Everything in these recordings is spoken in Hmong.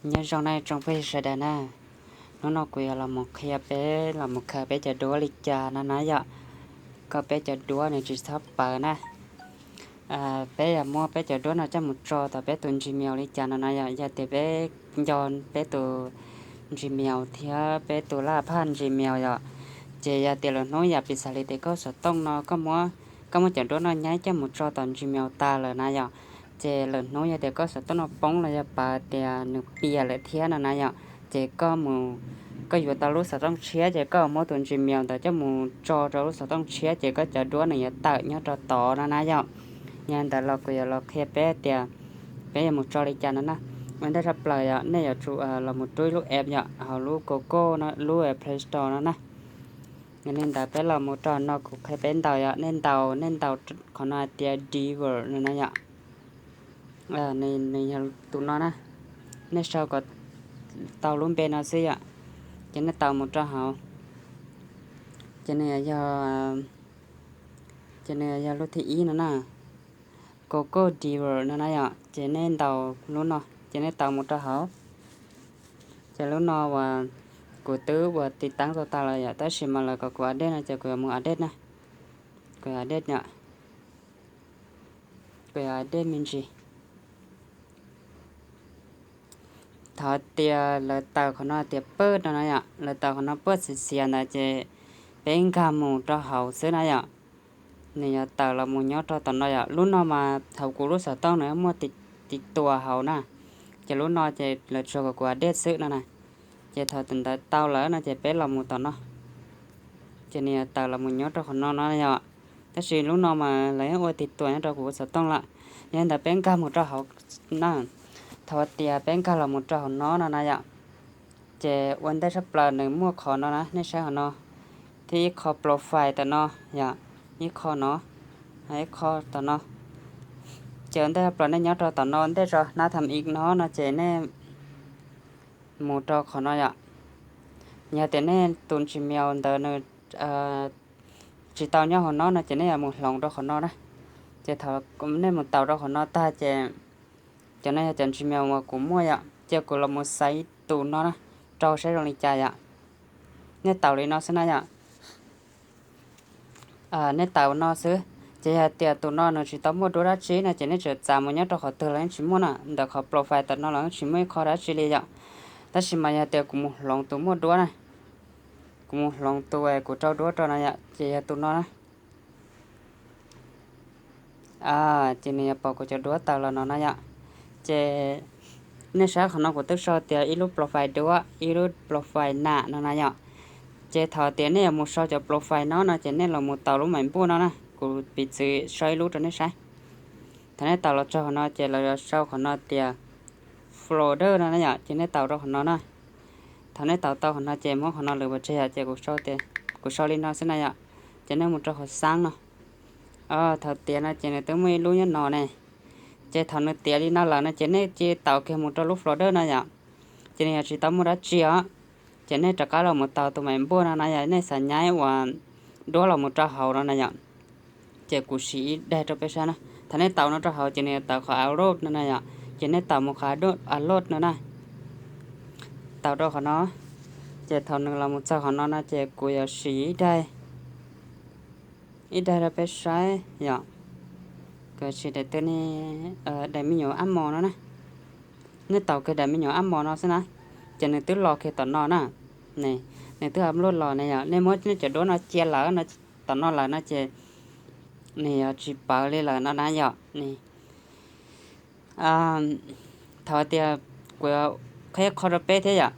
Nyob zoo na tsoom phooj ywg sawv daws na, hnub no kuv yuav los mus qhia peb los mus khaws peb cov duab li cas no na yom. Kom peb cov duab nws tsis txhob pawv na. Peb yuav muab peb cov duab no coj mus tso tom peb tus Gmail li cas no na yom. Yog tias peb nco peb tus Gmail thiab peb tus laj phaj Gmail yom, ces yog tias lwm hnub yam piv xam li tias koj xov tooj no, koj muab cov duab no nyaib coj mus tso tom Gmail tas lawm na yom, ces lwm hnub yog tias koj xov tooj no poob los yog pawv tias nws piam lawm thiab no na yom, ces koj mus, koj yuav tau lub xov tooj tshiab ces koj muab tus Gmail ntawd coj mus tso rau lub xov tooj tshiab ces koj cov duab nws yuav tawm nyob rau tod no na yom. Yog li ntawd los kuv yuav los qhia peb tias peb yuav mus tso li cas no na. Ua ntej tshaj plaws yom, nej yuav tsum los mus rub ib lub app yom, hauv lub Google no, lub Play Store no na. Yog li ntawd peb los mus rau no kuv qhia peb ntaus yom, nej ntaus, nej ntaus qhov no hais tias Diver no na yom. Nws yog tus no na, nej sau kom tau lub npe no xwb yom. Ces nej ntaus mus rau hauv, ces nws yog, ces nws yog lub thib ib no na, Google Diver no na yom. Ces nej ntaus lub no, ces nej ntaus mus rau hauv. Ces lub no uas kuv twb ua tiv taab tau tas lawm yom, tab sis mas lawv kom kuv update no ces kuv yuav mus update na. Kuv update yom, kuv yuav update me ntsis. Thov tias lawv tawm qhov no tias pawj no na yom, lawv tawm qhov no pawj xiav xiav ntawd ces peb nkag mus rau hauv xwb na yom. Nws yuav tawm los mus nyob rau tom no yom. Lub no mas thaum kuv lub xov tooj nws muaj tiv tuas hauv na, ces lub no ces lawv tsuas kom kuv update xwb no na. Ces thaum ntawd tau lawm no ces peb los mus tom no, ces nws yuav tawm los mus nyob rau qhov no no yom. Tab sis lub no mas lawv yeej ua tiv tuas nyob rau kuv xov tooj lawm. Yog li ntawd peb nkag mus rau hauv na. Thaum tias peb nkag los mus rau hauv no no na yom, ces ua ntej tshaj plaws nws muaj qhov no na, nej saib qhov no, thiab ib qho profile tom no yom, ib qho no, ib qho tom no. Ces ua ntej tshaj plaws nej nyob rau tom no ntej tso, nab tham ib no no ces nej mus rau qhov no yom. Yog tias nej tus Gmail ntawd nws tsis tau nyob hauv no no ces nej yuav mus hloov rau qhov no na. Ces thaum nej mus taus rau qhov no tag ces cov no yog cov Gmail uas kuv muaj yom, ces kuv los mus xaiv tus no na, rau saib zoo li cas yom. Nej taus li no xwb na yom. Nej taus no xwb, ces yog tias tus no nws tsis tau muaj duab dab tsi no ces nej txawm txav mus nyob rau qhov twg los yeej tsis muaj na, ntawm qhov profile tom no los yeej tsis muaj ib qho dab tsi li yom. Tab sis mas yog tias kuv mus hloov tus muaj duab na, kuv mus hloov tus kuv rau duab rau no yom, ces yog tus no na. Ces nws yuav pom kuv cov duab tawm los no na yom. Ces nej saib qhov no kuv twb sau tias ib lub profile duab, ib lub profile nam no na yom. Ces thaum tias nej yuav mus sau cov profile no no ces nej los mus taus lub maim npuj no na, kuv piv txwv sau ib lub rau nej saib. Thaum nej taus los txog qhov no ces lawv yuav sau qhov no tias folder no na yom, ces nej taus rau qhov no na. Thaum nej taus tau qhov no ces muab qhov no lwv pov tseg yom, ces kuv sau li no xwb na yom. Ces nej mus rau qhov xab no. Thaum tiav no ces nws twb muaj ib lub nyob no ne. Ces thaum nws tiav li no lawm no ces nej cia taus kiag mus rau lub folder no yom. Ces nws yog tsis tau muaj dab tsi os. Ces nej rov qab los mus taus tus maim npuaj no na yom, nej xav nyaib uas duab los mus rau hauv no na yom. Ces kuv siv ib daim rau peb saib na. Thaum nej taus no rau hauv ces nws yuav tawm qhov upload no na yom. Ces nej taus mus qhov upload no na. Taus rau qhov no. Ces thaum nws los mus txog qhov no no ces kuv yuav siv ib daim, ib daim rau peb saib yom. Kuv siv daim twg ne, daim me nyuam ab mos no na. Nej taus kiag daim me nyuam ab mos no xwb na. Ces nws twb los kiag tom no na. Nws twb upload los ne yom, nej muab nej cov duab no cia lawm no, tom no lawm no ces nws yuav tsis pawv li lawm no na yom. Thaum tias kuv qhia qho rau peb thiab yom,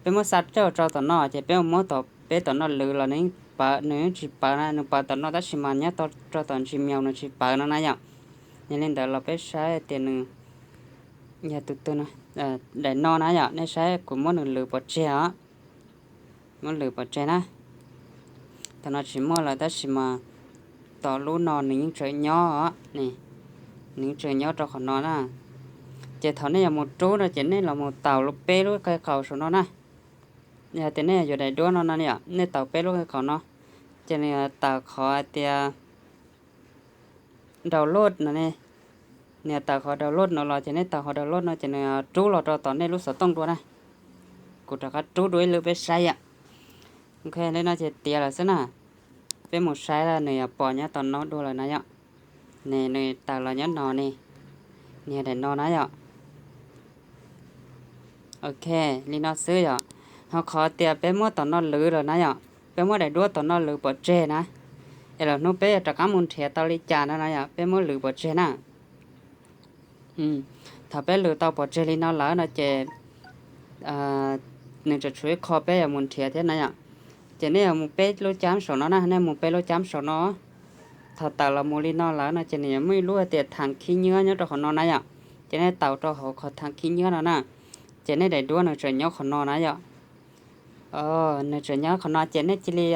peb muab xa coj rau tom no ces peb muab tom peb tom no lwv los nws yeej pawv, nws yeej tsis pawv na, nws pawv tom no tab sis mas nyob rau tom Gmail nws tsis pawv no na yom. Yog li ntawd los peb saib tias nws yog tus twg no. Daim no na yom, nej saib kuv muab nws lwv pov tseg os. Muab lwv pov tseg na. Tom no tsis muaj lawm tab sis mas tom lub no nws yeej tseem nyob os, nws yeej tseem nyob rau qhov no na. Ces thaum nej yuav mus rub no ces nej los mus taus lub peb lub qe qaus saum no na. Yog tias nej yuav daim duab no no yom, nej taus peb lub qe qaus no, ces nws yuav tawm qhov hais tias download no ne. Nws tawm qhov download no los ces nej tau qhov download no ces nws rub los rau tom nej lub xov tooj dua na. Kuv rov qab rub dua ib lwm peb saib yom. Ok, li no ces tiav lawm xwb na. Peb mus saib nws yuav pom nyob tom no dua lawm na yom. Nws tawm los nyob no ne, niag daim no na yom. Ok, li no xwb yom. Ho qhov tias peb muab tom no lwv lawm na yom, peb muab daim duab tom no lwv pov tseg na, es lwm hnub peb yuav rov qab mus nrhiav tau li cas no na yom, peb muab lwv pov tseg na. Thaum peb lwv tau pov tseg li no lawm no ces nws tseem tshuav ib qho peb yuav mus nrhiav thiab na yom. Ces nej yuav mus peb lub cab saum no na, nej mus peb lub cab saum no. Thaum tawm los mus li no lawm no ces nws yuav muaj ib lub hais tias thaj khib nyiab nyob rau qhov no na yom. Ces nej taus rau hauv qhov thaj khib nyiab no na, ces nej daim duab nws tseem nyob qhov no na yom. Nws tseem nyob qhov no ces nej cia li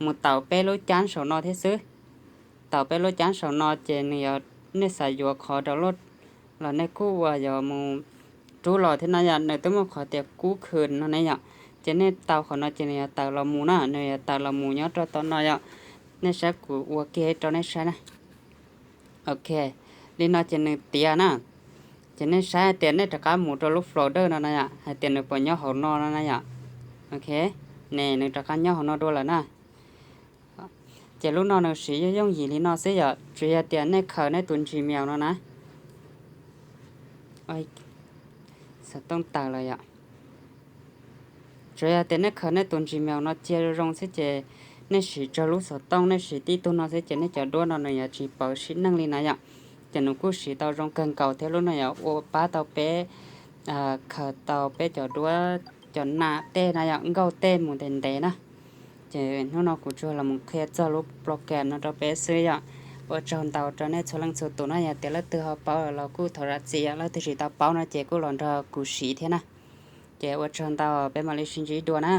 mus taus peb lub cab saum no thiab xwb. Taus peb lub cab saum no ces nws yuav, nej xav yuav qhov download los nej kuj ua yuav mus rub los thiab no yom, nws twb muaj qhov tias kub khw no ne yom. Ces nej tau qhov no ces nws yuav tawm los mus na, nws yuav tawm los mus nyob rau tom no yom. Nej saib kuv ua kiag rau nej saib na. Ok, li no ces nws tiav na. Ces nej saib hais tias nej rov qab mus rau lub folder no na yom, hais tias nws puas nyob hauv no no na yom. Ok, ne nws rov qab nyob hauv no dua lawm na. Ces lub no nws siv yooj yooj yim li no xwb yom, tsuas yog tias nej khaws nej tus Gmail no na. Xov tooj tawm lawm yom. Tsuas yog tias nej khaws nej tus Gmail no cia zoo zoo xwb ces nej siv tsawg lub xov tooj, nej siv tib tug no xwb ces nej cov duab no nws yuav tsis pauv sim neej li na yom. Ces nws kuj siv tau zoo kawg nkaus thiab, lub no yuav ua pab tau peb khaws tau peb cov duab, cov nam tej na yom, nkauj tej mus ntev ntev na. Ces hnub no kuv tsuas los mus qhia txog lub program no rau peb xwb yom. Ua tsaug ntau rau nej txhua leej txhua tus na, yog tias leej twg ho paub lawm los kuj thov zam txim, yog leej twg tsis tau paub no ces kuj los nrog kuv siv thiab na. Ces ua tsaug ntau, peb mam li sib ntsib dua na.